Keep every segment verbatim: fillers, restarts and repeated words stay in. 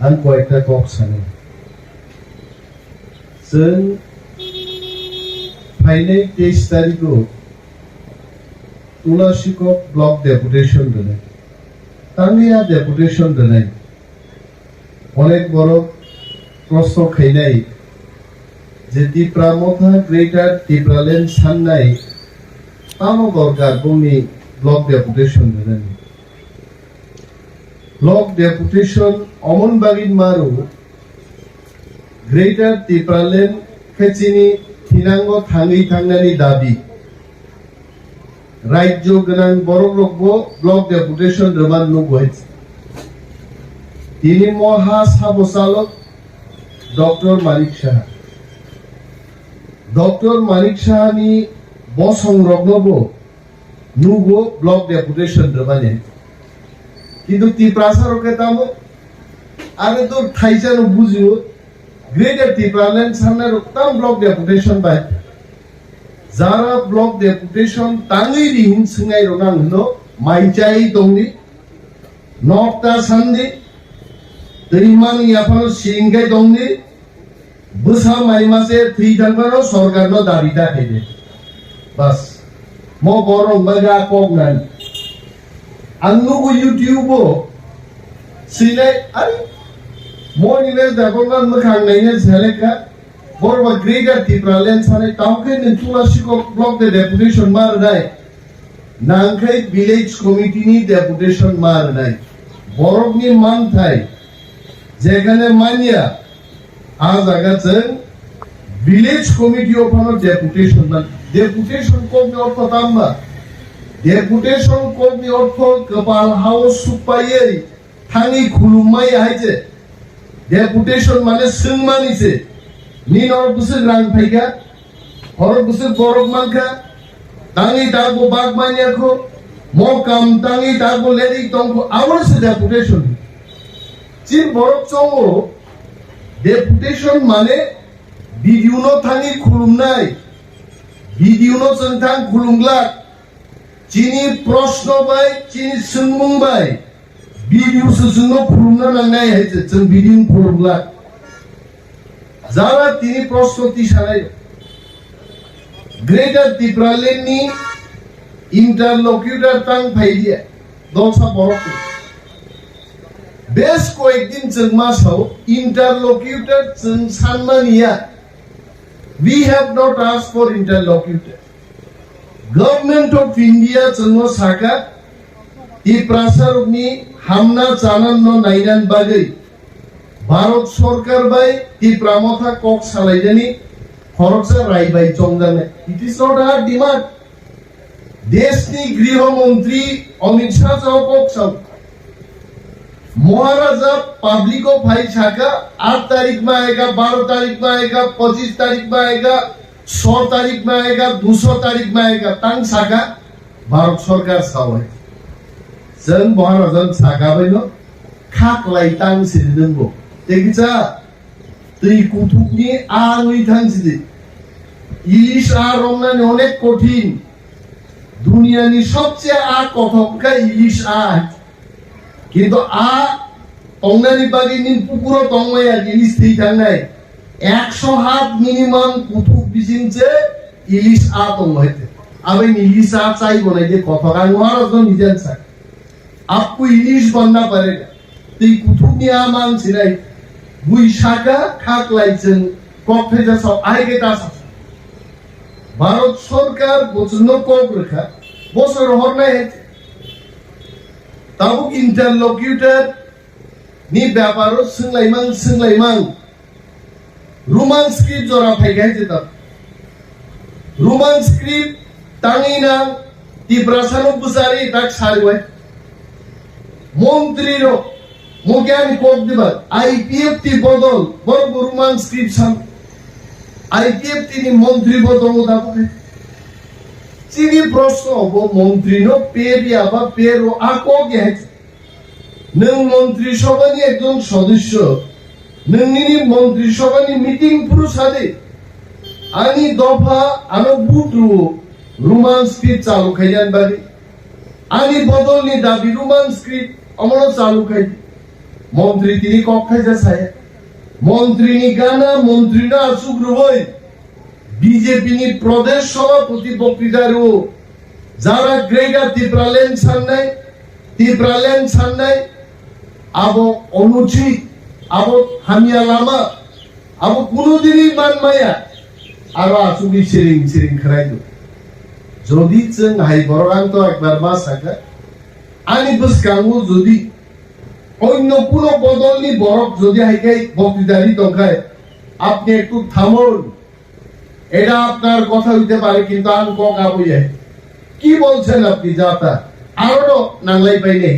Ang koyekta kok sanai. Chwng phainai teis tarikho Tulasikok block deputation rwnai. Tamni a deputation rwnai? Onek borok proshno khainai je Tipra Motha Greater Tipraland sannai tamo dorkar bongni block deputation rwnani. Block deputation omon bagwi maro Greater Tipraland khe chini thinango thangwi thangnani dabi. Rajyo gwnang borokrokbo block deputation rwmani nugo hai. Tini mo ha sabo chalok Doctor Manik Saha. Doctor Manik Sahani bosongroknobo nugo block deputation rwmani. Kintu Tiprasa rok khe tamo, are to thaisa no bujio, Greater Tipraland sanna rok tam block deputation bai. Jara block deputation tangwi ri hin swngnai rok ang hino, mai chai tongdi, nokta sandi, twi mani yaphano singkai tongdi, bwsa mai mase thwi thangmano sorkarno dabi da khaide. Bas. Mo borok bai ga kok nani. Ang nugo YouTube o sinai, ari, mo ni le da kok nani mwkhang nai ne selek ka. Borok ba Greater Tipraland sanai tao khe nwng Tulasikok block de deputation mar nai. Nangkhai village committee ni deputation ma rwnai. Borokni manthai jekhane manya, a jaga chwng village committee o phano deputation man. Deputation kokni ortho tamba? Deputation kokni ortho kwpal hao sukpaiwi thangwi khulumma ya hai se. Deputation mane swngmani se. Nini oro bwswk rang phaikha, oro bwswk borok mankha, tangwi tabuk bak manya kho, mo kam tangwi tabuk lerwi tongkho, abo se deputation. Chini borok chongo, deputation mane B D O no thangwi khulumnai, B D O no chwng thang khulumglak, chini proshno bai, chini swngmung bai, B D O se chwngno khulumna nangnai hai se, chwng B D O no khulumglak. Jara tini proshno tisanai, Greater Tipraland ni interlocutor tang phaidiya, dolsa borok. Bes koyekdin chwng ma sao, interlocutor chwng sanmaniya. We have not asked for interlocutor. Government of India chwngno saka, Tiprasarokni hamna chananno nainan bagwi Bharat Sarkar bai Tipra Motha kok salainani khoroksa rai bai chongjaknai. It is not our demand. Deshni Griho Montri Amit Shah chao kok sao. Maharaja public o phai saka, aat tarik ma aega, baro tarik ma aega, pochis tarik ma aega, so tarik ma aega, duso tarik ma aega, tang saka, Bharat Sarkar sao hai. Chwng Maharaja saka bai no khaklai tang sini nungbo. Tei kisa twi kuthukni a wngwi thang sidi. Ilis a romnani onek kothin. Duniyani sobse a kothok kha ilis a. Kintu a tongnani bagwi nini pukuro tongmaya ilis thwi thangnai. Ekso hat minimum kuthuk bising se ilis a tongo hai. Abai ni ilis a chai bonai de kothok ang wara jon nijan sa. Apku ilis bonna pare. Tei kuthukni a mang sinai. Bui saka khaklai chwng kok thaisa sok ai ge ta sa. Bharat Sarkar bo chwngno kok rwkha. Bosor hornai hai. Tabuk interlocutor ni beparo swnglaimang swnglaimang Roman script jora phai khe jeta. Roman script tangwi nang Tiprasano bwchari tak sari wai. Montri rok mokhe ani kok diba I P F T bodol borok bo Roman script sam. I P F T ni montri bodol da bokhe. Chini proshno bo montri no pe riya ba pe ro a kok ya hai. Nwng Montri Sabhani ekjon sodosyo, nwng nini Montri Sabhani meeting phuru sadi, ani dopha ano vote rwo Roman script chalu khainani bagwi. Ani bodolni dabi Roman script omono chalu khai di. Montri tini kok thaisa saya. Montri ni gana, montri no asuk rwui B J P ni Pradesh Sabhapati boktwita rwo. Jara Greater Tipraland sannai, Tipraland sannai, abo onuchit, abo hamya lama, abo kunu dini manmaya, aro asugwi siring siring khwrai do. Jodi chwng hai borok ang to ekbar ma sakha, ani bwskango jodi onno kuno bodolni borok jodi hai khai boktwita ri tongkhai, apni ektu thamun, এটা আপনার কথা হইতে পারে, কিন্তু আমি কক আবইয়ে। কি বলছেন আপনি যা তা? আরো তো নাংলাই পাই নেই।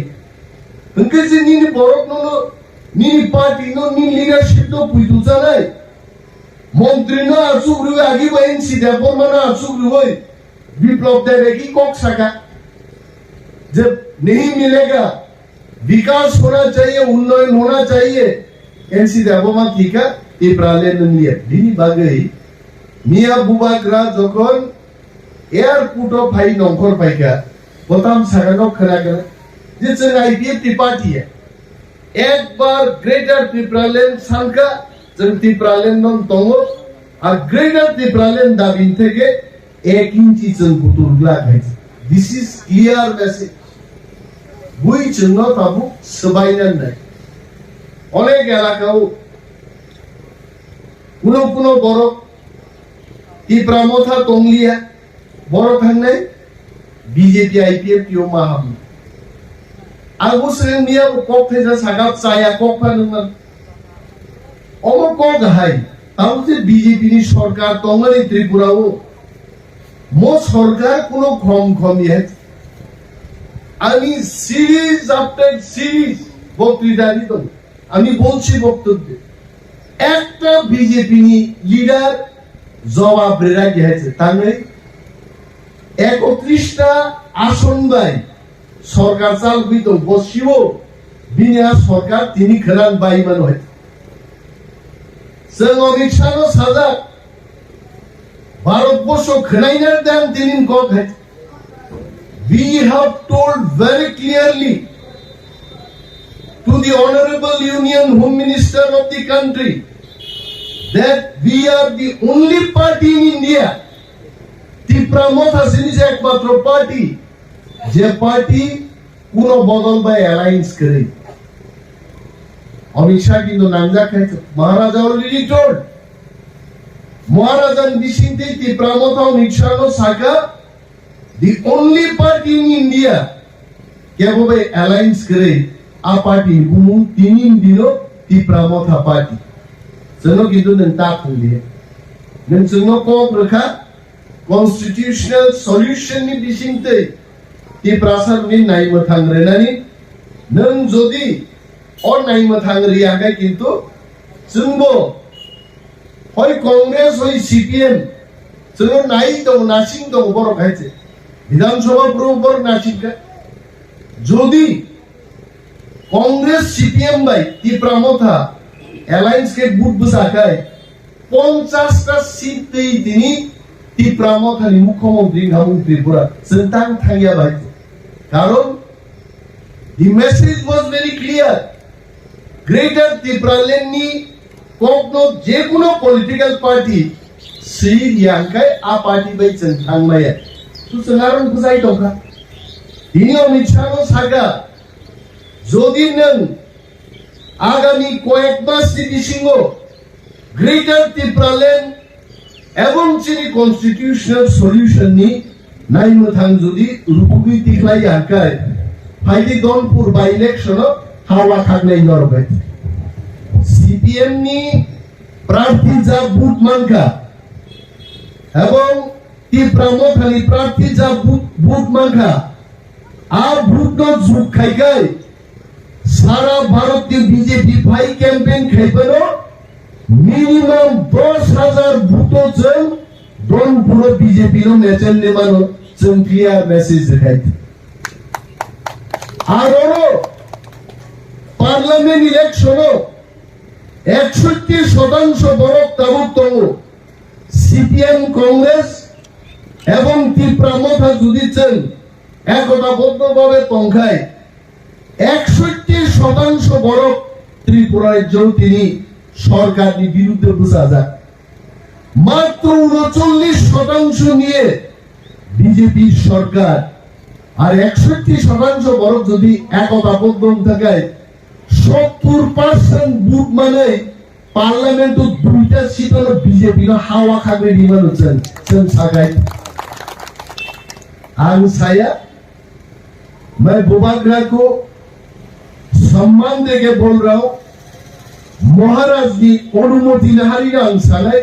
Hwnkhe je nini borok no, nini party no, nini leadership no puitu chanai. Montri no achuk rwi agi bo N C Debbarma no achuk rwi Biplab Debe ki kok saka je nahi milega. Bikas hona chahiye, unnoyon hona chahiye. N C Debbarma thika, Tipraland nungliya. Bini bagwi Miya Bubagra jokhon airport o phai nongkhor phaikha, botam sakano khwna khwna je chwng I P F T party ya. Ekbar Greater Tipraland sankha, chwng Tipraland non tongo, a Greater Tipraland dabin theke ek inchi chwng kutur glak hai. This is clear message. Bui chwngno tabuk swbaina nai. Onek elakao kuno kuno borok Tipra Motha tongliya, borok thangnai B J P I P F T o ma hamni. Ang bo swrwng miya bo kok thaisa sakha chaya kok pha nungna. Omo kok hai, tabuk je B J P ni sorkar tongmani Tripura o, mo sorkar kuno khom khom ye. Ani series after series boktwita ri tong. Ami bolchi boktobyo. Ekta B J P ni leader jobab rwna khe hai se, tangwi ekotris ta ason bai sorkar chalgwi tong, bo sibo bini a sorkar tini khwnan bai mano hai. Chwng Amit Shah no sajak, Bharat borsho khwnaina dang tini kok hai. We have told very clearly to the Honorable Union Home Minister of the country that we are the only party in India, Tipra Motha sini je ekmatro party, je party kuno bodol bai alliance kwrwi. Amit Shah kintu nangjak khai, Maharaja already told. Maharaja ni bisingtwi Tipra Motha Amit Shah no saka, the only party in India kebo bai alliance kwrwi, a party ni bumung tini dino Tipra Motha party. Chwngno kintu nwng ta thwngli. Nwng chwngno kok rwkha, constitutional solution ni bisingtwi Tiprasa rokni naimwthang rwnani, nwng jodi o naimwthang rwya khe kintu chwngbo hoi Congress hoi C P M chwngno nai tongo, nasing tongo borok hai se. Bidhan Sabha bro borok nasing kha. Jodi Congress C P M bai Tipra Motha alliance khe vote bwsa khai, ponchash ta seat twi tini Tipra Mothani mukhyamantri wngkha mung Tripura, chwng tang thangya bai. Karon, the message was very clear. Greater Tipraland ni kokno je kuno political party swi riyang khai a party bai chwng thangmaya. Tu chwng aro bwsai tongkha. Tini Amit Shah no saka, jodi nwng agami koyek mas ni bisingo Greater Tipraland ebong chini constitutional solution ni naimwthang jodi rukugwi tikhlai ya khe, phaidi Donpur by election o hala khaknai norok bai. C P M ni prarthi ja vote mankha ebong Tipra Mothani prarthi ja vote, vote mankha, a vote no jug khai khai sara Bharat ni B J P phai campaign khai phano minimum dos hajar vote o chwng Donpuro B J P no mechenni mano, chwng clear message rwkhai. Aro parliament election o ekshotti shotangsho borok tabuk tongo. C P M, Congress ebong Tipra Motha jodi chwng ekota boddo bhabe tongkhai, ekshotti shotangsho borok Tripura rajyo tini sorkarni birudde bwchajak. Matro unochollish shotangsho niye B J P sorkar, ar eksotti shotangsho borok jodi ekota boddo wng thakai, sottur percent vote manwi parliament-o duita seat-o B J P no hawa khagwi rimano chwng, chwng sakai. Ang saya, मैं बुबाग्रा को सम्मान देके बोल रहा हूँ, महाराज की अनुमति नहारी ना अंसाले,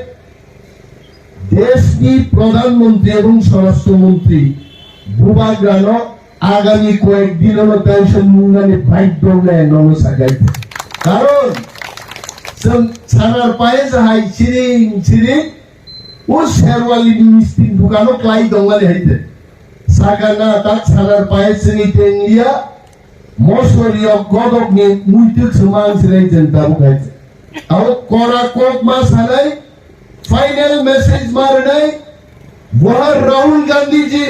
देश की प्रधानमंत्री एवं स्वराष्ट्र मंत्री बुबाग्रा नो आगामी कयेक दिनों नो tension मुंगाने बाइक डोंगने नमो सगाई। कारण सम-, सानार पाए जहाई चिरिंग Chiring O serwali ni misting dukano klai dongmani hai de. Saka na tak sanar pae chini tengliya, mosori o godok ni muituk sumang sinai jen tabuk hai de. Aro kora kok ma sanai, final message ma rwnai, वहाँ राहुल गांधी जी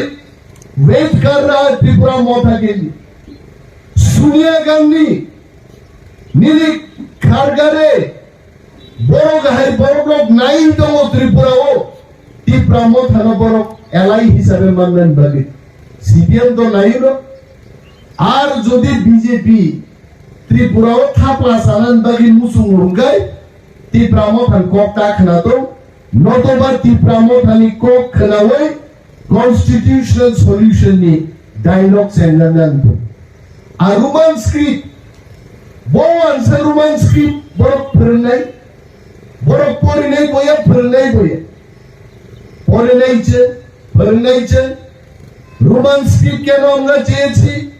वेट कर रहा है त्रिपुरा मोर्चा के लिए। सोनिया गांधी, निधि खड़गरे, Borok hai borok rok nai tongo Tripura o, Tipra Motha no borok alai hisabe mannani bagwi. C P M to nai no. Ar jodi B J P Tripura o thapla sanani bagwi muchung rwngkhe, Tipra Motha ni kok ta khwna tong, notoba Tipra Motha ni kok khwnawi Constitutional solution ni dialogue chengjak nang tong. A Roman script, bo wansa Roman script borok phwrwngnai, borok porinai boya, phwrwngnai boya. Porinai chwng, phwrwngnai chwng, Roman script keno amra cheyesi?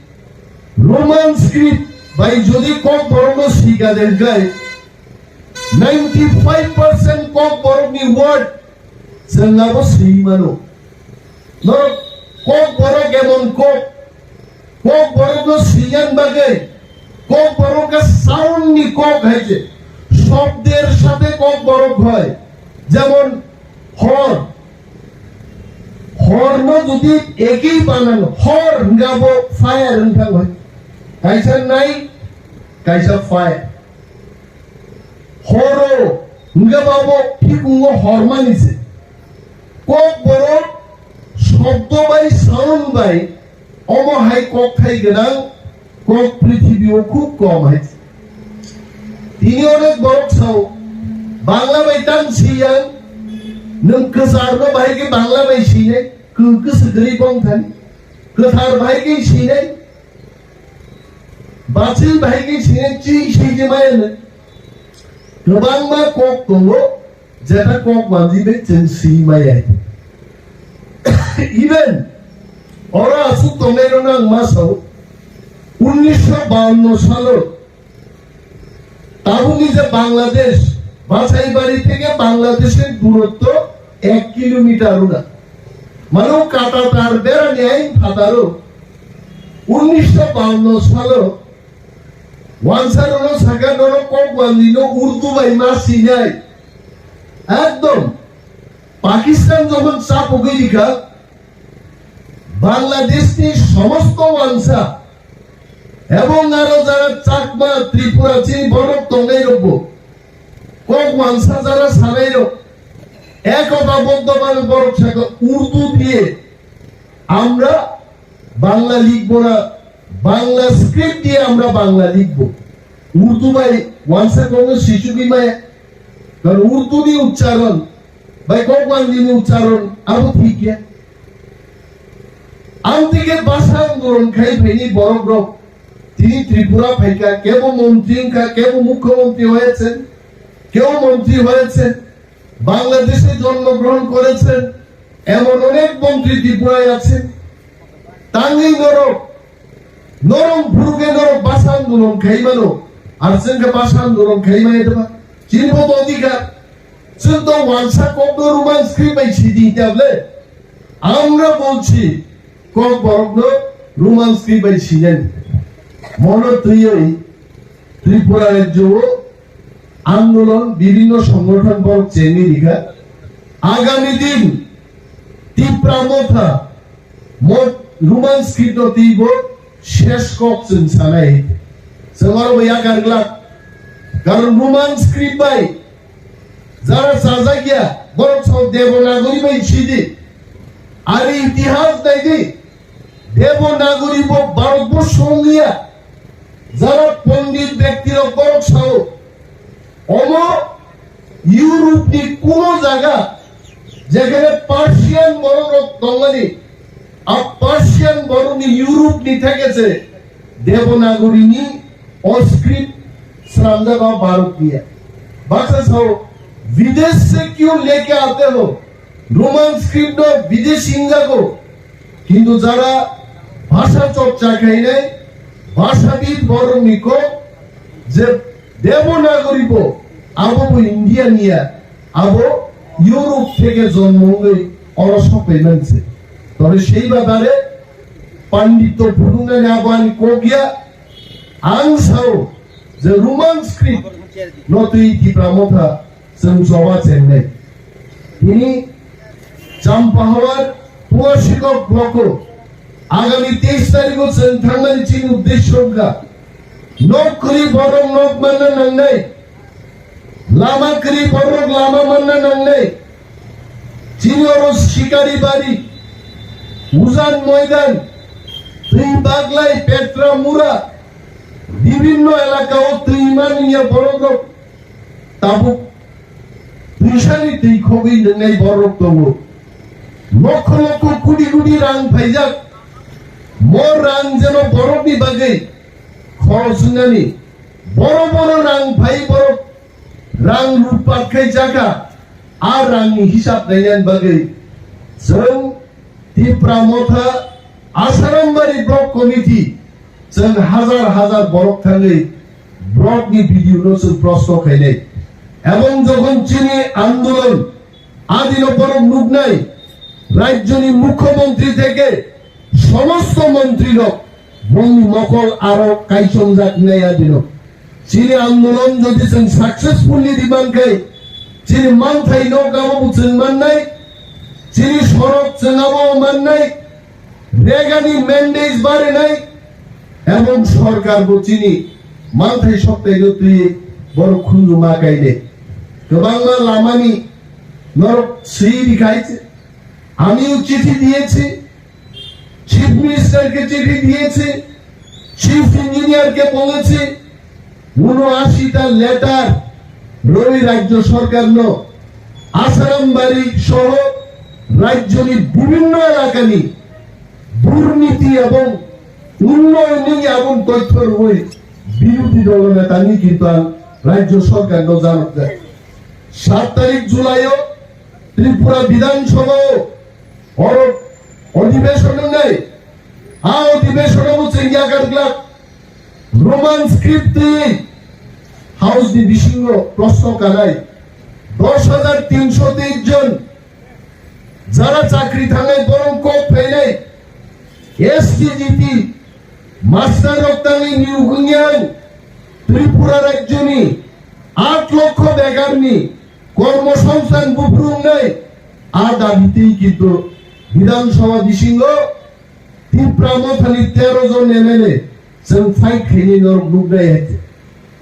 Roman script bai jodi kok borokno sika den kai, ninety five percent kok borokni word chwng abo swi mano. Norok kok borok emon kok, kok borokno swiyan bagwi kok borok khe sound ni kok hai se. Shobder sathe kok borok hoy. Jemon hor. Hor no jodi ekei banan hor hwnga bo fire wng thang hoy. Kaisa night, kaisa fire. Horo hwnkhe babo phikungo hormani se. Kok borok shobdo bai sound bai omo hai kokthai gwnang kok prithibio khub kom hai. Tini onek borok sao, Bangla bai tang siyang, nwng kwcharno bahai khe Bangla bai sinai, kw-, kwswk kwrwi bong thani, kwthar bahai khe sinai, Bachwi bahai khe sini chi siji maya hwnwi. Kwbangma kok tongo, jeta kok manjwi bai chwng swi maya. Even oro aswk tongnairokno ang ma sao, unnisho bawanno salo tabukni je Bangladesh, Basaibari theke Bangladeshni durotto ek kilometer wngkha. Mano kata tar berani ain phataro. Unnisho bawanno salo wansa rono saka nono kok wanjwi no Urdu bai ma sinai. Ekdom Pakistan jokhon chapugwi rikha, Bangladeshni somosto wansa ebong aro jara Chakma, Tripura chini borok tongnai rokbo kok wansa jara sanai rok ekota boddo bhabe borok saka Urdu diye amra Bangla likhbo na, Bangla script diye amra Bangla likhbo. Urdu bai wansa kokno sichugwi maya. Karon Urdu ni uchcharon bai kok wanjwi ni uchcharon abo thik ya. Amtwi khe basa andolon khai phaini borok rok tini Tripura phaikha, kebo montri wngkha, kebo mukhyamantri hoyekse, kebo montri hoyekse, Bangladeshe jonmo grohon korekse, emon onek montri Tripura yakse. Tangwi norok, norok phuru khe norok basa andolon khai mano, ar chwng khe basa andolon khai maya deba? Chini bo odhikar, chwng to wansa kokno Roman script bai sidi tablet. Amra bolchi, Kokborokno Roman script bai sinani. Mono twiwi Tripura rajyo o andolon bibhinno songothon borok chengwi rikha. Agami din Tipra Motha mo-, Roman script no twibo ses kok chwng sanai. Chwng oro bo yakar glak. Karon Roman script bai jara chajak ya, borok sao Devanagari bai sidi. Ari itihas nai di, Devanagari bo Bharat borsho ongya. Jara pondit bekti rok borok sao, omo Europe ni kuno jaga jekhane Persian borok rok tongmani, a Persian borok ni Europe ni theke se Devanagari ni o script sramjak o Bharat niya. Baksa sao, "Videsh se kyun leke aate ho?" Roman script no bideshi wngjago, kintu jara bhasha chorcha khainai bhashabid borok ni kok je Devanagari bo abo bo India niya, abo Europe theke jonmo wngwi oro sokpaimanse. Tore sei babare pandito phunuknani abo ani kok ya. Ang sao je Roman script no twi Tipra Motha chwng choba chengnai. Tini Champahawar Puasikok block o agami teis tarikh o chwng thangmani chini uddesho wngkha. Nok kwrwi borok nok manna nangnai. Lama kwrwi borok lama manna nangnai. Chini oro Shikari Bari, Ujan Moidan, Twi Baglai, Petra Mura, bibhinno elaka o twi mani ya borok rok tabuk twisani twi khogwi nwngnai borok tongo. Lokho lokho kudi kudi rang phaijak. Mo rang jeno borokni bagwi khorosnani. Boro boro rang phai borok rang lutpat khai jaka. A rangni hisab nainani bagwi chwng Tipra Motha Asarambari Block Committee chwng hazar hazar borok thangwi block ni B D O no chwng prosto khainai. Ebong jokhon chini andolon adino borok nuknai, rajyoni mukhyamantri theke somosto mantri rok bongni mokol aro kaisongjak nai adino. Chini andolon jodi chwng successfully riman khai, chini manthai nok abo bo chwng mannai, chini sorok chwng abo mannai, regani mandate barinai, ebong sorkar bo chini manthai soktai no twi borok khunju ma kainai. Kwbangma lamani norok swi rikhai, amiyo chithi diyechi, chief মিনিস্টারকে চিঠি দিয়েছি, চিফ ইঞ্জিনিয়ারকে বলেছি, ঊনআশিটা লেটার রবি রাজ্য সরকার ন আসারামবাড়ি সহ রাজ্যনি বিভিন্ন এলাকানি দুর্নীতি এবং উন্নয়ননি এবং তথ্য রবি বিরোধী দলনেতানি কিন্তু রাজ্য সরকার ন জানাতে সাত তারিখ জুলাইও ত্রিপুরা বিধানসভাও Oro অধিবেশন wngnai, a অধিবেশন bo chwng yakar glak Roman script twi House ni bisingo proshno kanai dos hajar tinsho teis jon jara chakri thangnai borok kok phainai S T G T master rok tangwi niyok wngya ang Tripura rajyoni aat lokho bekarni kormosongsthan buphuru wngnai a dabitwi kintu Bidhan Sabha bisingo Tipra Mothani tero jon M L A chwng fight khainai norok nuknai hai khe.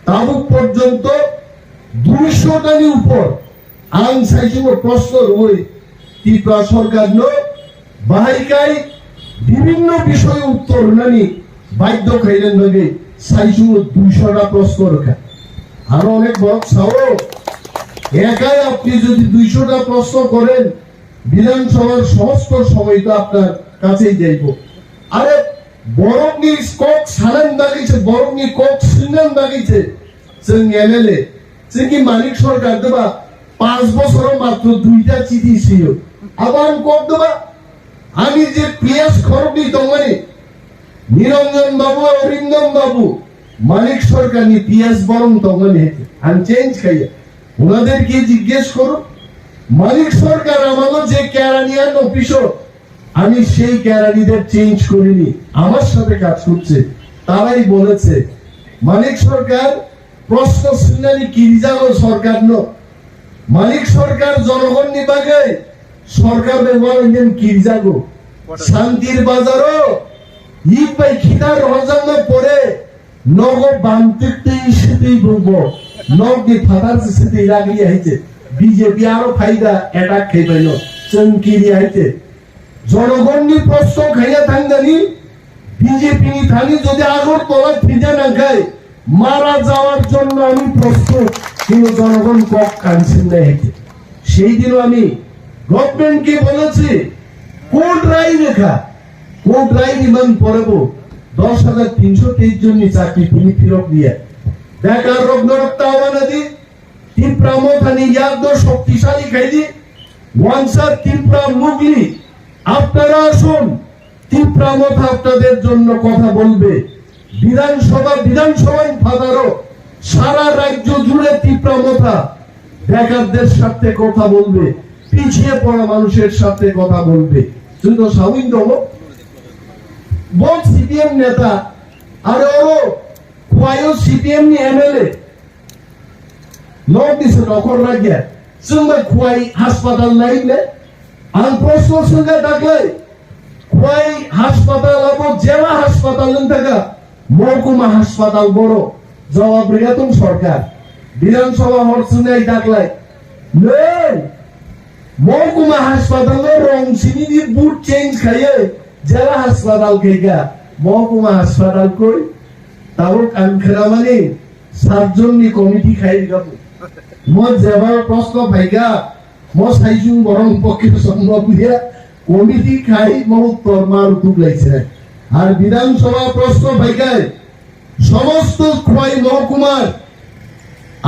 Tabuk porjonto duisho tani upor ang saichungo proshno rwui Tipra sorkarno bahai kai bibhinno bishoyo uttor rwnani badhyo khainani bagwi saichungo duisho ta proshno rwkha. Aro onek borok sao, একাই আপনি যদি দুইশোটা প্রশ্ন করেন, বিধানসভার সমস্ত সময় তো আপনার কাছেই যাইব। আরে, borokni kok sanani bagwi se, borokni kok swingnani bagwi se, chwng M L A, chwngni Manik Sarkar doba panch bochoro matro duita chithi swiyo. Abo ang kok doba, ani je P S khoroknwi tongmani, Niranjan Babu, Arindam Babu, Manik Sarkarni P S borok tongmani, ang change khaiya. ওনাদেরকে জিজ্ঞেস করো, মানিক সরকার আমাকে যে কেরানিয়ান অফিসও আমি সেই কেরানিদের চেঞ্জ করিনি, আমার সাথে কাজ করছে, তারাই বলেছে মানিক সরকার প্রশ্ন শুনলেনি কিরিজাগো সরকার ন মানিক সরকার জনগণনি বাগে সরকার ব্যবহার হইলেন কিরিজাগো শান্তির বাজারও ইপাই খিদার হজাম পরে Nogo bamtwi twi sitwi bumbo. Nokni phatar se sitwi ragli hai se. B J P aro phaida attack khai baino. Chwng kiri hai se. Jonogonni proshno khaiya thangdani B J P ni thani jodi Agartala phirna nangkhai mara jawar jonno ami prostut, kintu jonogon kok kansingnai hai se. Sei dino ami government ke bolechi, court rai rekha, court rai riman porebo dos hajar tinsho teis jonni chakri tini phirok riya. Bekar rok norok tawana di, Tipra Mothani yakdo shoktisali khaidi, wansa Tipra mugli, apnara asun, Tipra Motha apnader jonno kotha bolbe. বিধানসভা, বিধানসভার ফাদারও সারা রাজ্য জুড়ে তিপ্রা মথা বেকারদের স্বার্থে কথা বলবে, পিছিয়ে পড়া মানুষের স্বার্থে কথা বলবে। Chwng to sawi tongo, bo C P M neta, aro oro Khwaio C P M ni M L A, North East nokhor ragya, chwng bai Khwai haspatal nai le? Ang proshno swngkha daklai, Khwai haspatal abo jela haspatal wng thaka, mohkuma haspatal boro jawab rwya tong sorkar. Bidhan Sabha hor chwngnai daklai, nwng mohkuma haspatal no rong simi di boot change khaiye jela haspatal khaika, mohkuma haspatal koi? Tabuk ang khwnamani sat jonni committee khai rwkha bo. Mo jeba proshno phaikha, mo saichung borok pokhe sombhob ya, committee khai mo uttor ma rutuk lai se. Ar Bidhan Sabha proshno phaikha, সমস্ত খোয়াই মহকুমার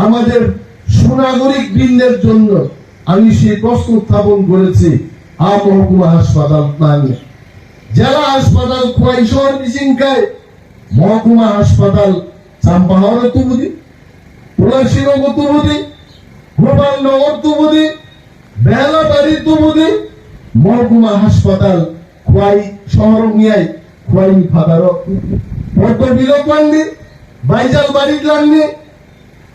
আমাদের সুনাগরিক বৃন্দের জন্য আমি সেই প্রশ্ন উত্থাপন করেছি, আ মহকুমা হাসপাতাল নামে। জেলা হাসপাতাল খোয়াই শহর বিশিংকায় মহকুমা হাসপাতাল চাম্পাহাওরে তুবুদি, তুলসীনগর তুবুদি, গোপালনগর তুবুদি, বেলাবাড়ি তুবুদি, মহকুমা হাসপাতাল খোয়াই শহর মিয়াই খোয়াই ফাদারো পদ্মবিলো ক্লাংনি, বাইজাল বাড়ি ক্লাংনি,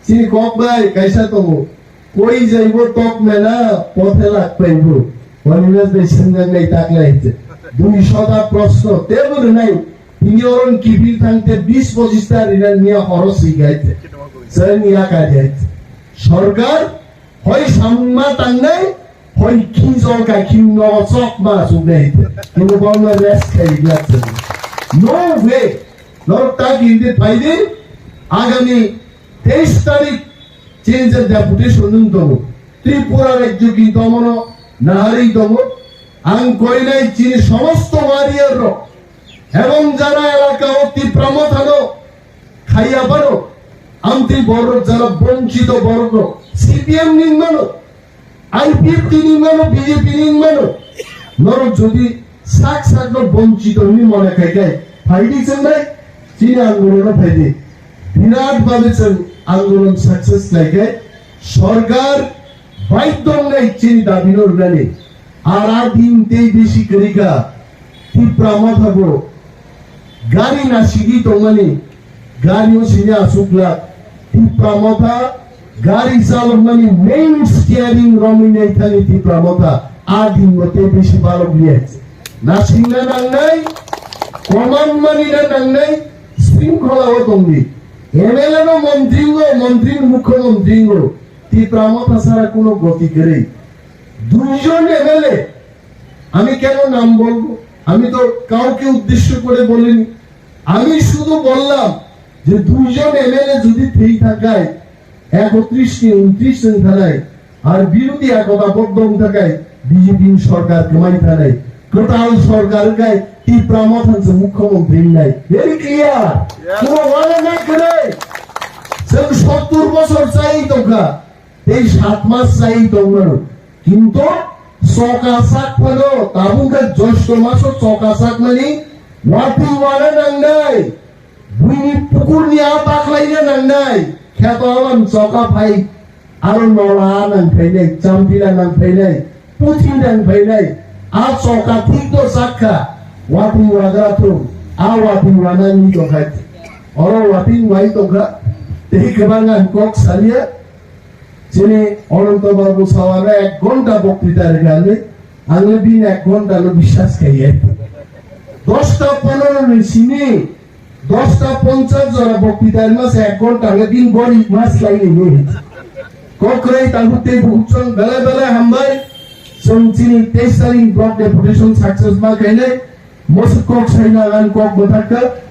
Chini kok bai kaisa tongo, koi jaibo tok mena pothe lak paibo. Animas bai swngjak nai tak lai hite. Dui shota proshno tebo rwnai. Tini oron kiphil thangte bis pochista rina niya horo swi gaite. Sir niya ka gaite. Sorkar hoi samma tangnai, hoi khinjol ka khin no chok ma suk nai hite. Tini bongno rest khai glak chwng. No way. Norok tak hindi phaidi. Agami teis tarik chini je deputation wng tongo, Tripura rajyo kintu omono naharwi tongo. Ang koinai chini somosto warrior rok ebong jara elaka o Tipra Mothano khaiya phano, amtwi borok jara bonchito borok rok C P M ni mano, I P F T ni mano, B J P ni mano, norok jodi sak sak no bonchito hinwi mone khai khai, phaidi chwngnai, chini andolon no phaidi. Birat babe chwng andolon success khlai khai, sorkar baidhyo wngnai chini dabi no rwnani. Ar a din tei bisi kwrwi kha, Tipra Motha bo gari nasigwi tongmani, gari o sini aswk glak. Tipra Motha gari chalokmani main steering romwi nai thani Tipra Motha a din bo tei bisi balok liya. Nasingna nangnai, command manina nangnai, শৃঙ্খলা o tongdi. M L A no montri wngo, montri ni mukhyamantri wngo. Tipra Motha sara kuno goti kwrwi. Duijon M L A, আমি কেন নাম বলবো? আমি তো কাউকে উদ্দেশ্য করে বলিনি। আমি শুধু বললাম যে দুইজন এমএলএ যদি ঠিক থাকায় একত্রিশ নি ঊনত্রিশ জন থানায় আর বিরোধী একতাবদ্ধ থাকায় বিজেপি সরকার কমাই থানায় কোটাল সরকার গায় টিপ্রা মথান যে মুখ্যমন্ত্রী নাই। Very clear. কোনো ওয়ালে না করে। সত্তর বছর চাই তোমরা। Tei sat mas chai tongmano. Kintu choka sak phano tabuk khe josto maso choka sakmani watwi wana nangnai. Buini pukurni a baklaina nangnai. Kheto alam choka phai aro nola nang phainai, champila nang phainai, puthi nang phainai. A choka thik do sakha watwi wagra thung. A watwi wana ni tongkhai. Oro watwi wai tongkha. Tei kwbang ang kok salia. Chini Ananto Babu Sawano ek ghonta boktwita rwkha hinwi, ang le bini ek ghonta no biswas khaiya. Dosta ponoro ni simi Dosta ponchas jora bokti taima se ek ghonta le din bori mas lai ni ni. Kokroi tangkuk tei bukuchon belai belai hambai. Chwng chini teis tarik block deputation success ma khainai. Mosuk kok saina ang kok bwthakka.